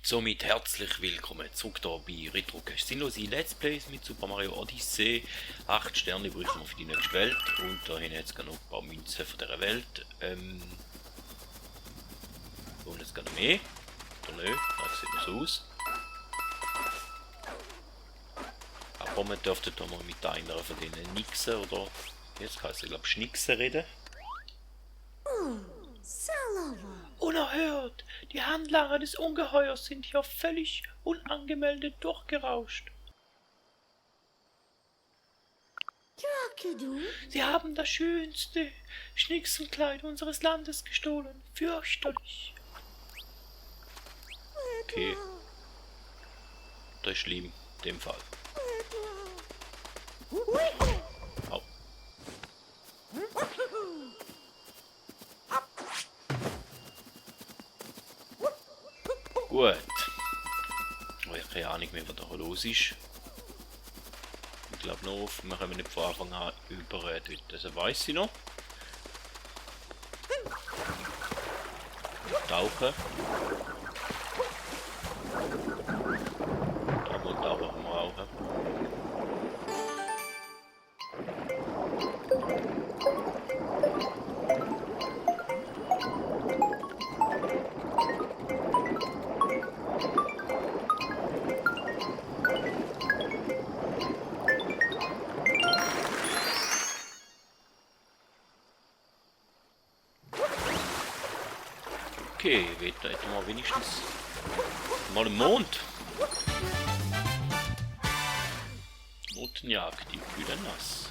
Somit herzlich willkommen zurück hier bei Retro Sinnlose Let's Plays mit Super Mario Odyssey. 8 Sterne brauchen wir für die nächste Welt und da haben jetzt noch ein paar Münzen von dieser Welt. Und jetzt noch mehr. Oder nö, das sieht noch so aus. Aber man dürfte da mal mit einer von denen Nixen oder jetzt heißt es glaube ich Schnicksen reden. Unerhört! Die Handlanger des Ungeheuers sind hier völlig unangemeldet durchgerauscht. Sie haben das schönste Schnicksenkleid unseres Landes gestohlen. Fürchterlich. Okay. Das ist schlimm, in dem Fall. Au. Gut. Ich habe keine Ahnung mehr, was da los ist. Ich glaube noch, wir kommen nicht von Anfang an über dort, das weiss ich noch. Tauchen. Da muss tauchen wir auch. Okay, da hätten wir wenigstens mal einen Mond. Notenjagd, die kühlen nass.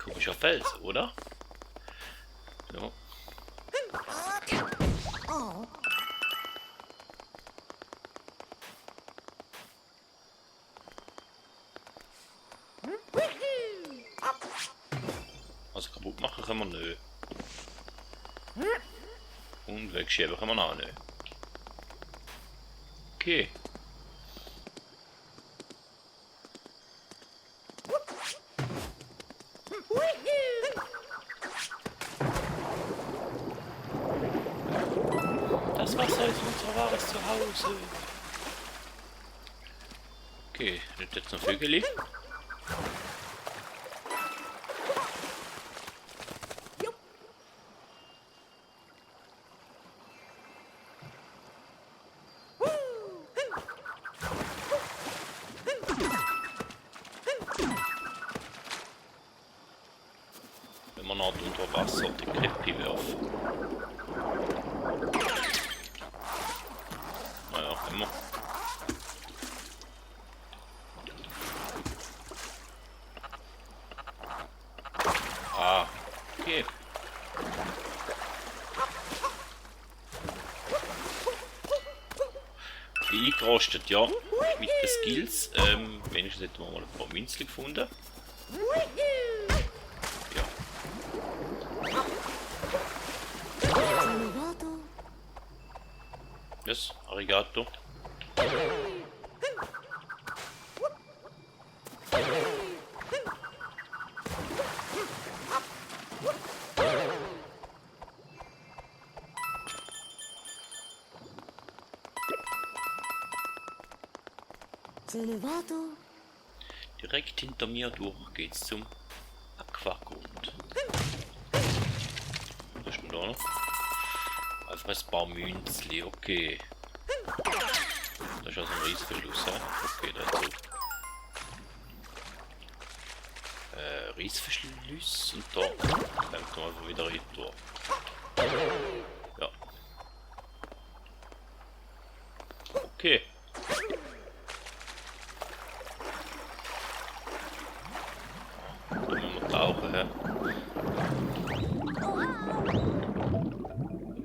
Komischer Fels, oder? So. Also kaputt machen können wir nicht. Und wegschieben können wir auch nicht. Okay. Das Wasser ist unser wahres Zuhause. Okay, nimmt jetzt noch Vögel. Wenn man halt unter Wasser die Käppi werfen. Naja, immer. Ah, okay. Wie eingerostet, ja. Mit den Skills. Wenigstens hätten wir mal ein paar Münzchen gefunden. Ja. Yes, arigato. Direkt hinter mir durch geht's zum Aquagrund. Was ist denn da noch? Einfach ein paar Münzli, okay. Da ist also ein Reissverschluss, okay, da ist so. Reissverschluss und da kommt man einfach wieder hinter. Ja. Okay. Tauchen.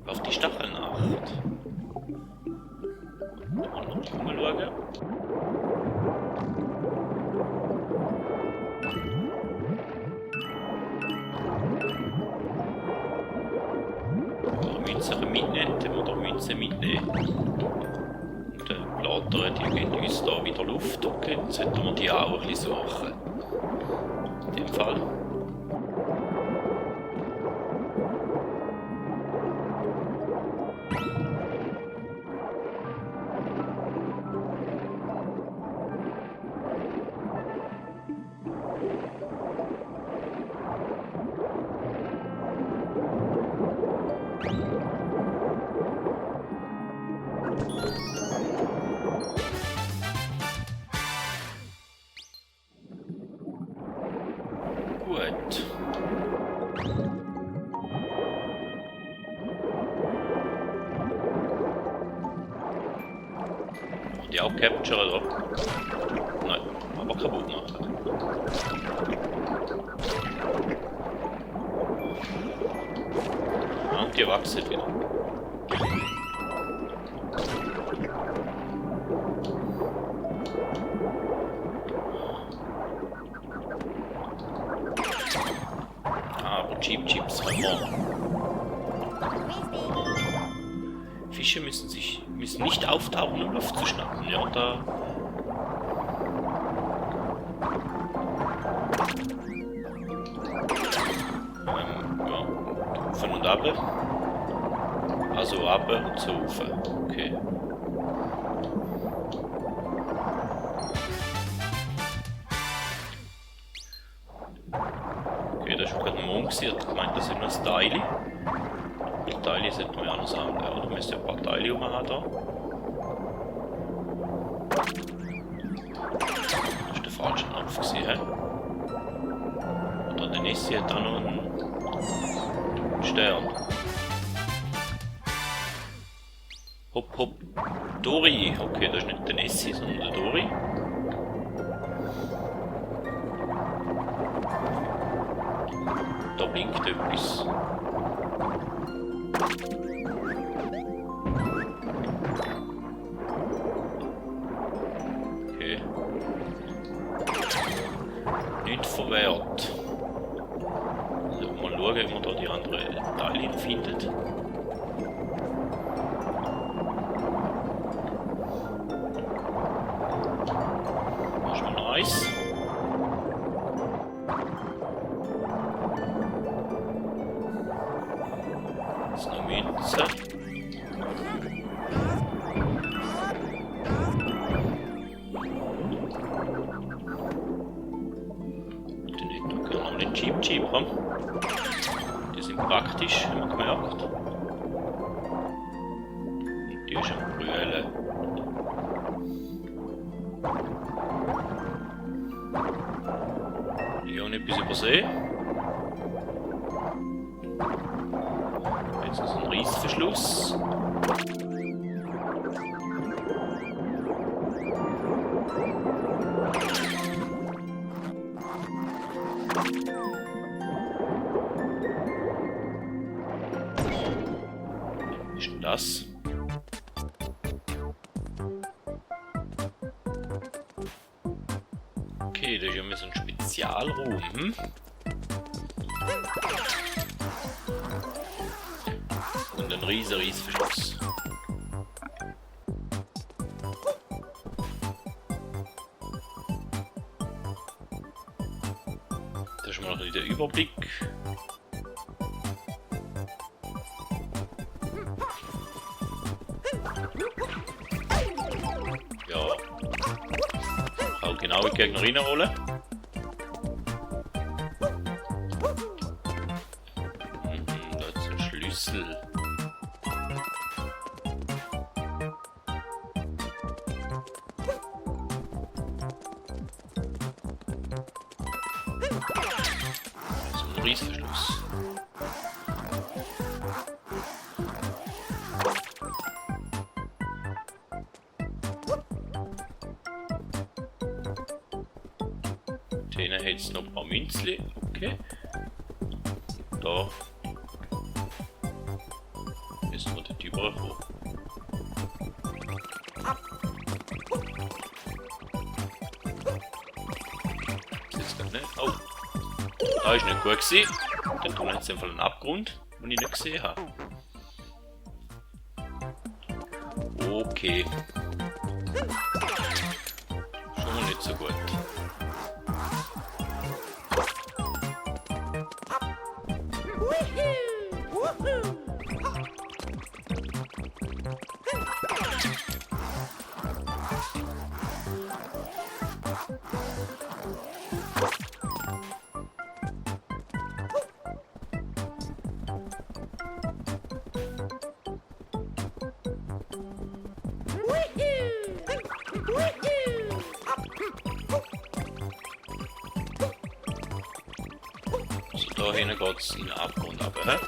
Auf die Stacheln acht. Mal schauen. Münzen mitnehmen, wir Münzen mitnehmen. Und Krater, die geben uns da wieder Luft. Okay, dann sollten wir die auch ein bisschen suchen. In dem Fall. Gut. Die auch capture oder? Nein, aber kaputt machen. Ja, und die wachsen wieder. Chips haben wir. Fische müssen nicht auftauchen, um Luft zu schnappen. Ja, da. Ja, von und ab. Also ab und zu rauf. Okay. Okay, da ist gerade ein Mond gewesen. Ich meine, das sind nur das Teile. Die Teile sollten wir ja noch sagen. Oder müsste ein paar Teile haben da. Das ist der falsche Knopf gewesen, hä? Oder der Nessie hat da noch einen Stern. Hopp, hopp. Dori. Okay, das ist nicht der Nessie, sondern der Dori. Da blinkt etwas. Okay. Nicht verwehrt. Also mal schauen, ob man da die anderen Teile findet. Das ist mal nice. Das ist eine Münze. Den können wir den Jeep haben. Die sind praktisch, haben wir gemerkt. Und die ist am Brüllen. Ich habe etwas übersehen. Jetzt ist ein Reissverschluss. Was ist denn das? Okay, da ist ja so ein Spezialraum. Und ein riesiger Verschluss. Da ist mal noch der Überblick. Ja. Auch genau die Gegner reinrollen. Da ist ein Schlüssel. Reissverschluss. Den hat jetzt noch ein paar Münzli. Okay. Da müssen wir den überkommen. Jetzt geht nicht. Oh. Da ist nicht gut gewesen. Dann tun wir jetzt einfach einen Abgrund, den ich nicht gesehen habe. Okay. Schon mal nicht so gut. So, da hinten geht es in den Abgrund runter. Hä?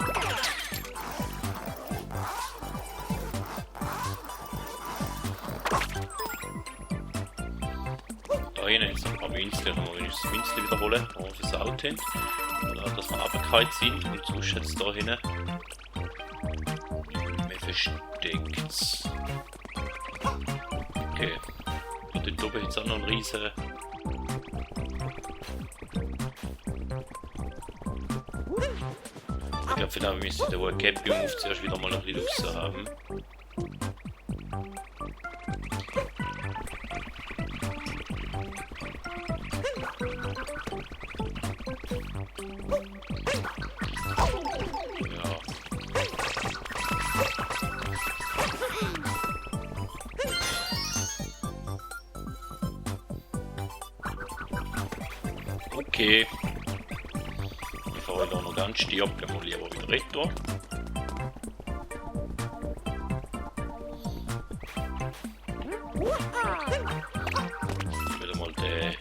Da hinten jetzt noch ein paar Münzen, dann wir das Münzchen wiederholen, die wir versaut haben. Oder dass wir runtergefallen sind und sonst jetzt da hinten. Wir versteckt es. Okay. Und dort oben jetzt auch noch ein riesen. Ich glaube, für den müsste der Cappy-Move zuerst wieder mal ein bisschen raus haben. Ja. Okay. Bevor ich da noch ganz stirbt, gehen wir lieber wieder retour. Wieder mal den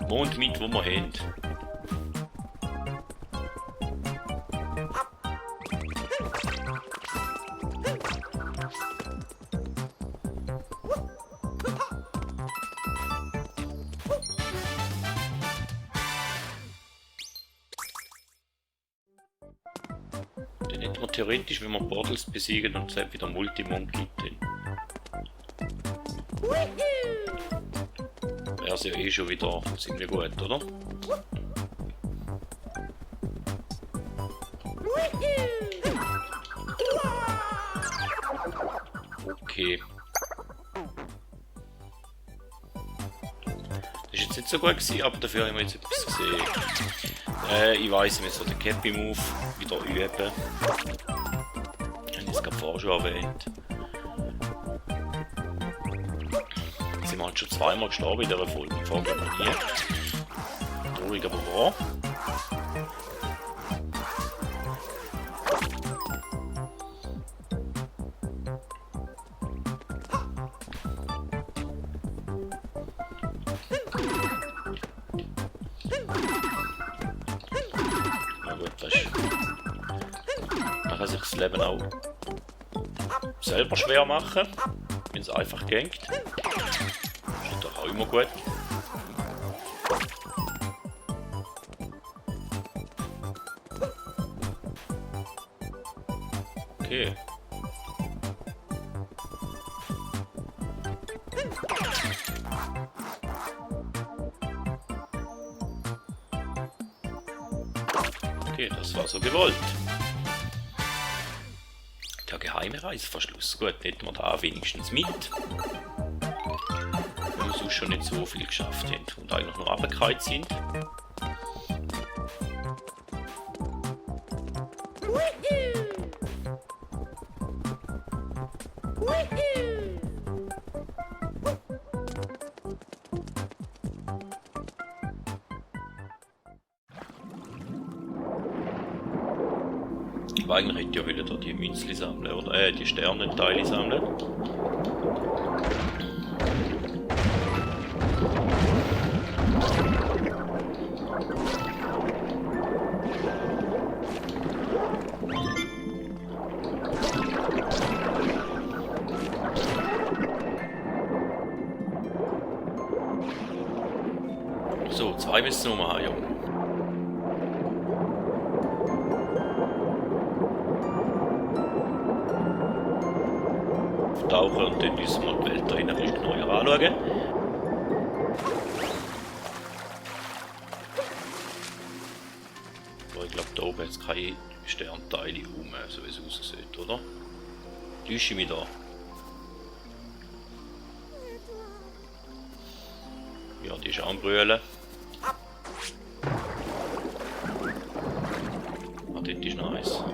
Mond mit, den wir haben. Dann hätten wir theoretisch, wenn wir Portals besiegen und selbst wieder Multimon gibt, wäre es ja eh schon wieder ziemlich gut, oder? Okay. Das ist jetzt nicht so gut gewesen, aber dafür haben wir jetzt etwas gesehen. Ich weiss, wir müssen den Cappy-Move wieder üben. Ich habe es gerade vorher schon erwähnt. Jetzt sind wir halt schon zweimal gestorben in dieser Folge. Vorher glaube ich nie. Traurig aber wahr. Man kann sich das Leben auch selber schwer machen, wenn es einfach geht. Das ist doch auch immer gut. Okay. Okay, das war so gewollt. Der geheime Reißverschluss. Gut, hätten wir da wenigstens mit. Weil wir sonst schon nicht so viel geschafft haben und eigentlich noch runtergefallen sind. Eigentlich hätte ich ja wieder die Münzli sammeln, oder die Sternenteile sammeln. So, 2 müssen wir machen, ja. Tauchen und dann müssen wir die Welt da ein bisschen neuer anschauen. Aber ich glaube, da oben hat es keine Sternteile rum, so wie es aussieht, oder? Täusche ich mich da? Ja, die ist auch am Brüllen. Ah, das ist nice.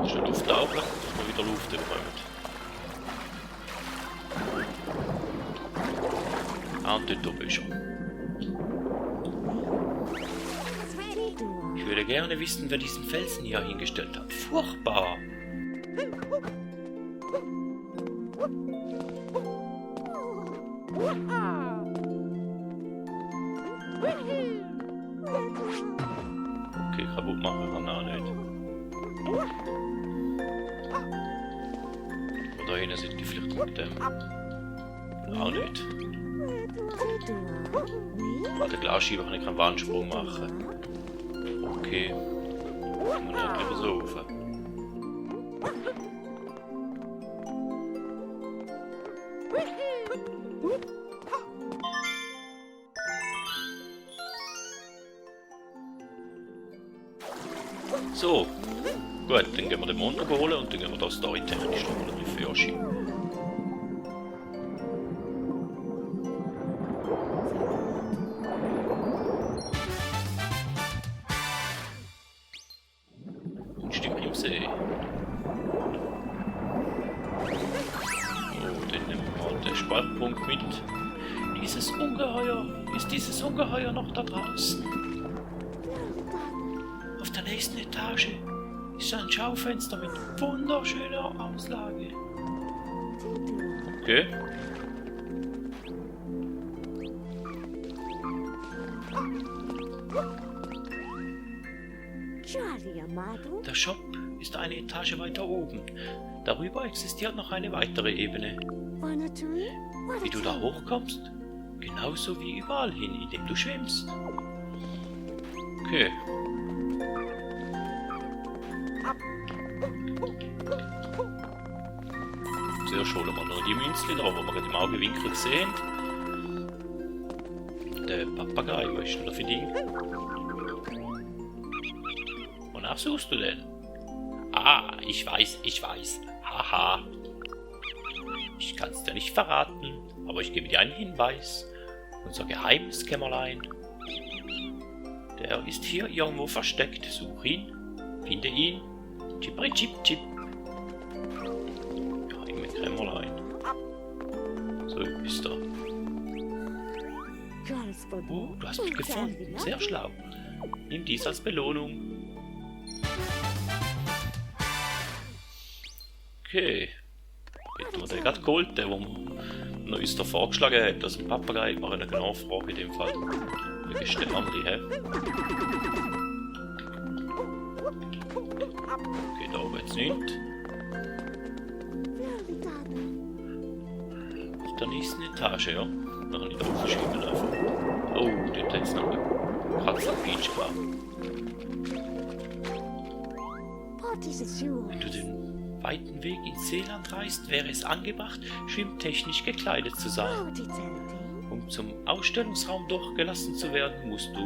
Schon Luft laufen, dass wir wieder Luft bekommen. Ah, und dort oben ist er. Ich würde gerne wissen, wer diesen Felsen hier hingestellt hat. Furchtbar! Okay, kaputt machen kann er auch nicht. Oder hinten sind die vielleicht mit dem. Auch nicht. Bei der Glasscheibe kann ich keinen Wandsprung machen. Okay. Man hat lieber so rauf. So. Gut, dann gehen wir den Mond holen und dann gehen wir da storytechnisch noch relativ für Yoshi. Ein Stück im See. Oh, dann nehmen wir mal den Spaltpunkt mit. Dieses Ungeheuer, ist dieses Ungeheuer noch da draußen? Auf der nächsten Etage ist ein Schaufenster mit wunderschöner Auslage. Okay. Der Shop ist eine Etage weiter oben. Darüber existiert noch eine weitere Ebene. Wie du da hochkommst? Genauso wie überall hin, indem du schwimmst. Okay. Zuerst holen wir noch die Münzli da, wo wir gerade im Augenwinkel gesehen. Der Papagei, was ist denn da für Ding? Wonach suchst du denn? Ah, ich weiß. Haha. Ich kann's dir nicht verraten, aber ich gebe dir einen Hinweis. Unser geheimes Kämmerlein. Der ist hier irgendwo versteckt. Such ihn. Finde ihn. Chipri chip chip. Geheime Kämmerlein. So ist er. Oh, du hast mich gefunden. Sehr schlau. Nimm dies als Belohnung. Okay. Hätten wir den gerade geholt, der wo man uns da vorgeschlagen hat. Also ein Papagei, ich mache eine genaue Frage in dem Fall. Welche Sterne die haben. Okay, da oben jetzt nicht. Auf der nächsten Etage, ja. Nachher nicht aufschieben einfach. Oh, dort hat es noch eine Katzenpeach gehabt. Wenn du den weiten Weg ins Seeland reist, wäre es angebracht, schwimmtechnisch gekleidet zu sein. Um zum Ausstellungsraum durchgelassen zu werden, musst du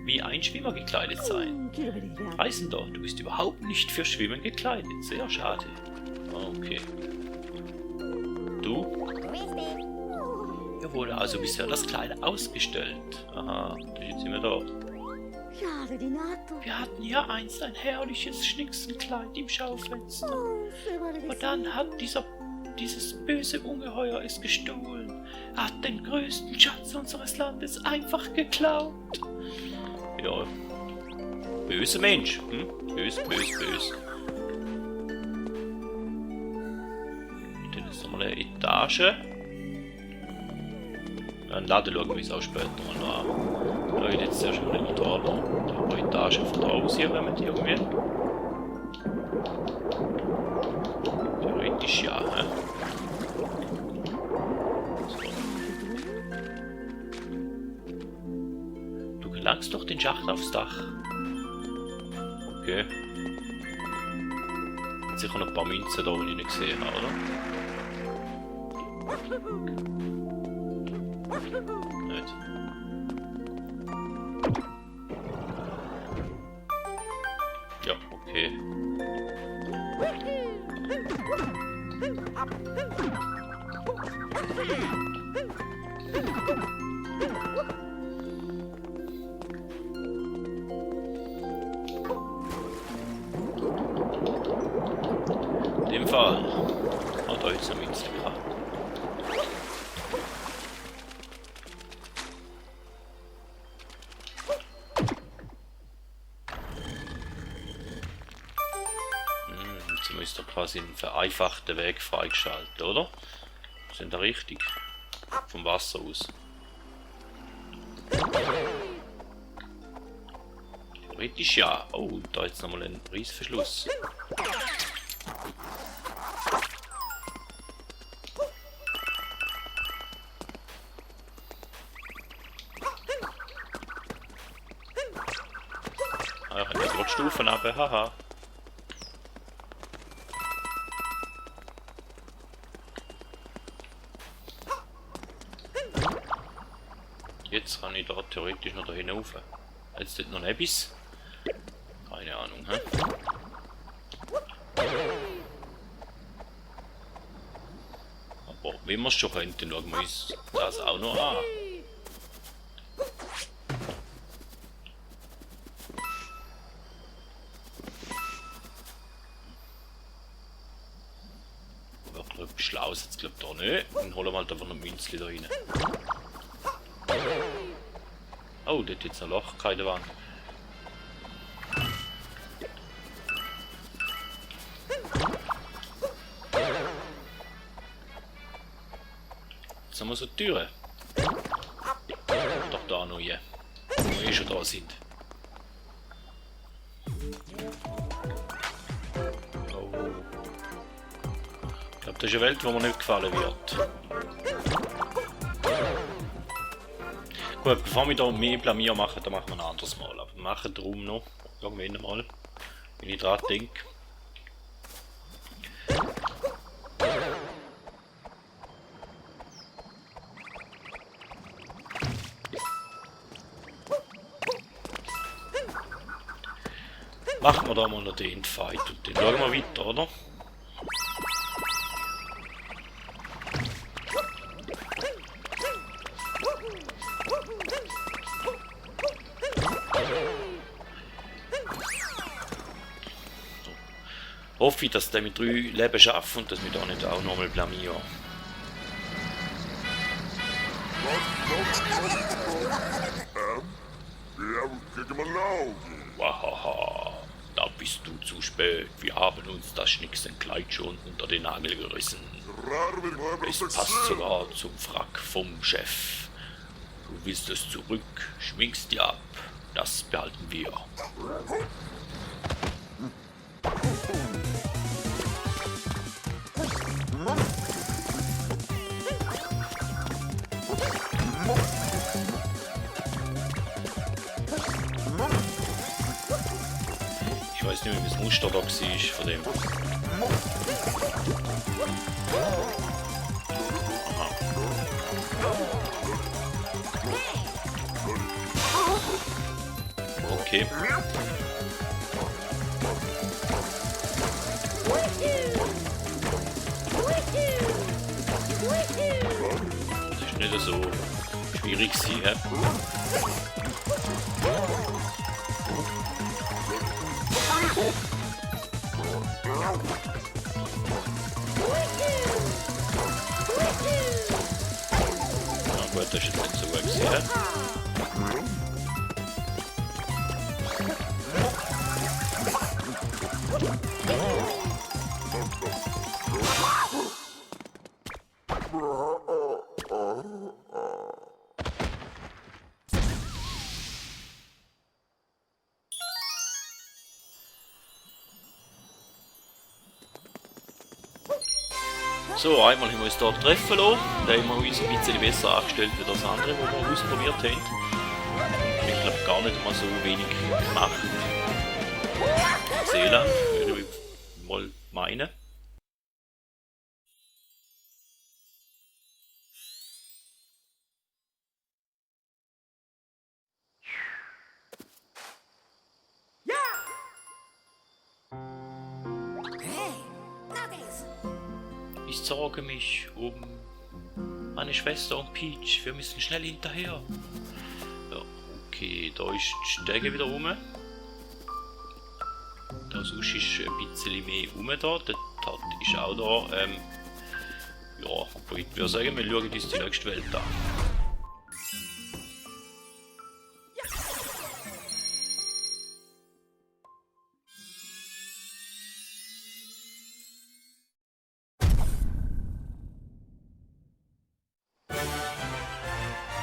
wie ein Schwimmer gekleidet sein. Reisender, du bist überhaupt nicht für Schwimmen gekleidet. Sehr schade. Okay. Du? Hier wurde also bisher das Kleid ausgestellt. Aha, jetzt sind wir da. Wir hatten ja einst ein herrliches Schnicksenkleid im Schaufenster. Aber dann hat dieses böse Ungeheuer es gestohlen. Er hat den größten Schatz unseres Landes einfach geklaut. Ja, böse Mensch. Böse. Und dann ist nochmal eine Etage. Ein Laden schauen wir uns auch später mal an. Leute, jetzt zuerst mal den Motor da. Die Etage von da aus hier, wenn wir die irgendwie. Theoretisch ja, hä? merkst doch den Schacht aufs Dach. Okay. Sicher noch ein paar Münzen da, die ich nicht gesehen habe, oder? Nicht. Ja, okay. In dem Fall hat er jetzt eine Münze gehabt. Jetzt müsst ihr quasi einen vereinfachten Weg freigeschalten, oder? Sind da richtig? Vom Wasser aus. Theoretisch ja. Oh, da jetzt nochmal ein Reißverschluss. Ah, ich habe gerade Stufen runter, haha. Jetzt kann ich da theoretisch noch da hinauf. Jetzt dort noch etwas. Keine Ahnung, hä? Aber wenn wir es schon könnten, schauen wir uns das auch noch an. Wirklich etwas Schlaues jetzt glaube ich da nicht. Dann holen wir halt einfach noch ein Münzchen da rein. Oh, dort jetzt ein Loch, keine Wand. Jetzt haben wir so Türen. Doch da noch hier. Wo wir schon da sind. Oh. Ich glaube, das ist eine Welt, die mir nicht gefallen wird. Gut, bevor wir da mehr Blamier machen, dann machen wir ein anderes Mal. Aber wir machen darum noch, irgendwann mal, wenn ich dran denke. Machen wir da mal noch den Fight und dann schauen wir weiter, oder? Hoffe ich, dass der mit 3 Leben schafft und dass wir da nicht auch nochmal blamieren. Wahaha, da bist du zu spät. Wir haben uns das Schnicksenkleid schon unter den Nagel gerissen. Es passt sogar zum Frack vom Chef. Du willst es zurück, schminkst dir ab. Das behalten wir. Ich weiß nicht mehr, wie das Muster da war von dem. Aha. Okay. Das ist nicht so schwierig, sie, hä? Na gut, das ist jetzt nicht so gut gewesen, hä? So, einmal haben wir uns hier treffen lassen. Da haben wir uns ein bisschen besser angestellt als das andere, was wir ausprobiert haben. ich glaube gar nicht mal so wenig gemacht. Seeland, würde ich mal meinen. Ich sorge mich um meine Schwester und Peach. Wir müssen schnell hinterher. Ja, okay, da ist die Stege wieder rum. Da sonst ist ein bisschen mehr rum da. Der Tat ist auch da. Ja, aber ich würde sagen, wir schauen uns die nächste Welt an.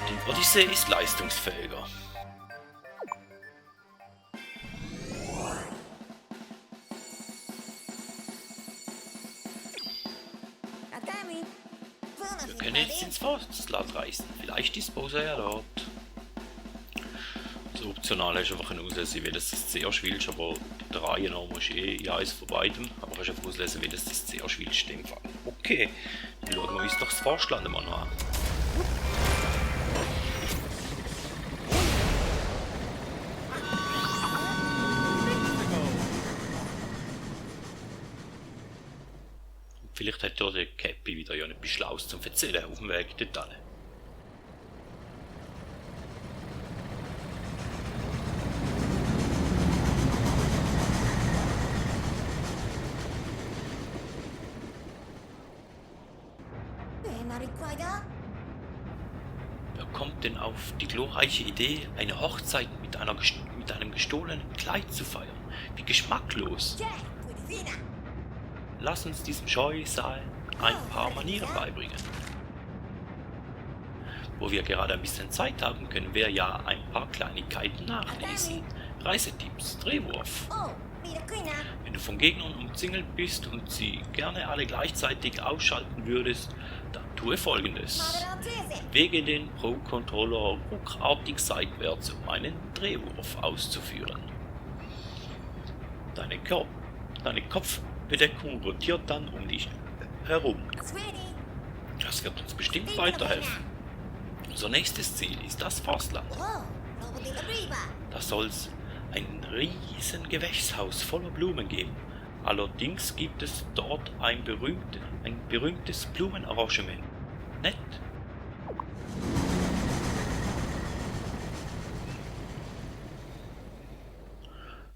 Die Odyssee ist leistungsfähiger. Wir können jetzt ins Fastland reisen. Vielleicht ist Bowser ja dort. Das Optionale ist einfach ein Auslesen, welches das zuerst willst, aber der Reihe nach musst du ja eins von beidem, aber kannst einfach auslesen, welches das zuerst willst in dem Fall. Okay, dann schauen wir uns doch das Fastland mal noch an. Vielleicht hat ja der Cappy wieder ja etwas Schlaues zum Erzählen auf dem Weg dorthin. Wer kommt denn auf die glorreiche Idee, eine Hochzeit mit einem gestohlenen Kleid zu feiern? Wie geschmacklos! Lass uns diesem Scheusal ein paar Manieren beibringen. Wo wir gerade ein bisschen Zeit haben, können wir ja ein paar Kleinigkeiten nachlesen. Reisetipps, Drehwurf. Wenn du von Gegnern umzingelt bist und sie gerne alle gleichzeitig ausschalten würdest, dann tue Folgendes. Bewege den Pro-Controller ruckartig seitwärts, um einen Drehwurf auszuführen. Deine Kopfbedeckung rotiert dann um dich herum. Das wird uns bestimmt weiterhelfen. Unser nächstes Ziel ist das Fastland. Da soll's ein riesen Gewächshaus voller Blumen geben. Allerdings gibt es dort ein berühmtes Blumenarrangement. Nett.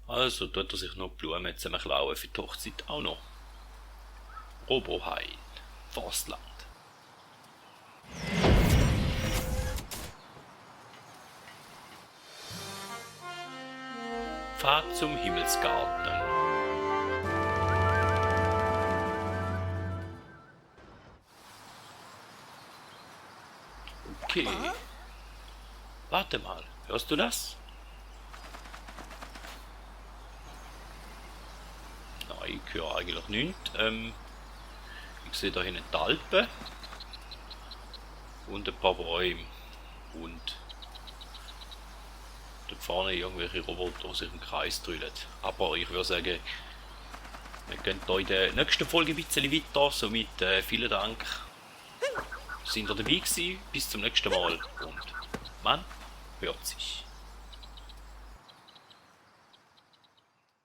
Also tut er sich noch Blumen zusammen klauen für die Hochzeit auch noch. Robohain, Forstland. Fahrt zum Himmelsgarten. Okay. Warte mal, hörst du das? Nein, ich höre eigentlich nichts. Ich sehe da hinten die Alpen und ein paar Bäume und dort vorne irgendwelche Roboter, die sich im Kreis drüllen. Aber ich würde sagen, wir gehen hier in der nächsten Folge ein bisschen weiter. Somit vielen Dank, sind ihr dabei gewesen. Bis zum nächsten Mal und man hört sich.